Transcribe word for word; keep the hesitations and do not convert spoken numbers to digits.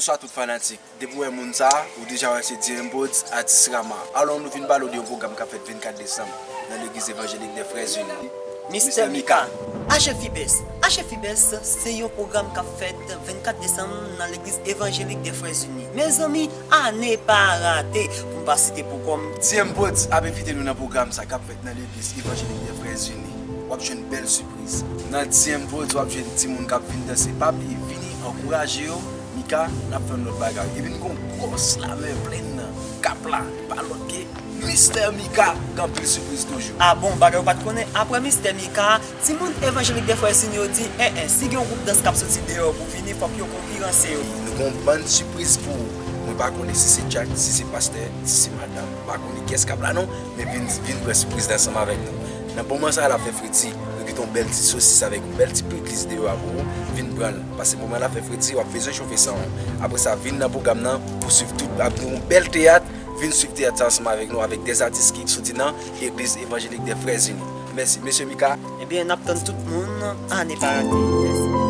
Bonswa tout fanatik. Depi w wè moun sa, ou deja wè se D M Prodz, atis Rama. Alò, nou vin pale w de yon pwogram k ap fèt vennkat desanm nan Legliz Evanjelik de Frè Ini. Mister Mika. Ache Fibès. Ache Fibès se yon pwogram k ap fèt vennkat desanm nan Legliz Evanjelik de Frè Ini. Mezanmi, ane pa rate. Pou m pa site pou kò m, D M Prodz ap envite nou nan pwogram sa k ap fèt nan Legliz Evanjelik de Frè Ini. W ap jwenn bèl sipriz. Nan D M Prodz, w ap jwenn timoun k ap vin danse. Pa bliye, vini ankouraje yo. Mika, n ap fè yon lòt bagay. Epi n gon gwo slamè plenn nan Kap la, pa lòt ke Mister Mika, gen anpil sipriz toujou. A bon, bagay ou pa t konnen? Apre Mister Mika, timoun Evanjelik de Frè Ini yo di, en en, si gen yon gwoup dans k ap soti deyò pou vini, fòk yo konkiranse yo. Nou gon bann sipriz pou ou. Mwen pa konnen si se dyak, si se pastè, si se madanm. M pa konnen kiyès k ap la non, men vin, vin pran sipriz la ansanm avèk nou. Nan moman sa a, l ap fè friti. Nou kite yon bèl ti sosis avèk yon bèl ti piklis deyò a pou ou. Vin pran l. Paske moman l ap fè friti, w ap bezwen chofe san w. Apre sa, vin nan pwogram nan pou swiv tout, ap gen yon bèl teyat. Vin swiv teyat sa ansanm avèk nou, avèk de atis ki soti nan Legliz Evanjelik de Frè Ini. Mèsi, Mesye Mika. Ebyen, n ap tann tout moun, ane pa rate. Mèsi.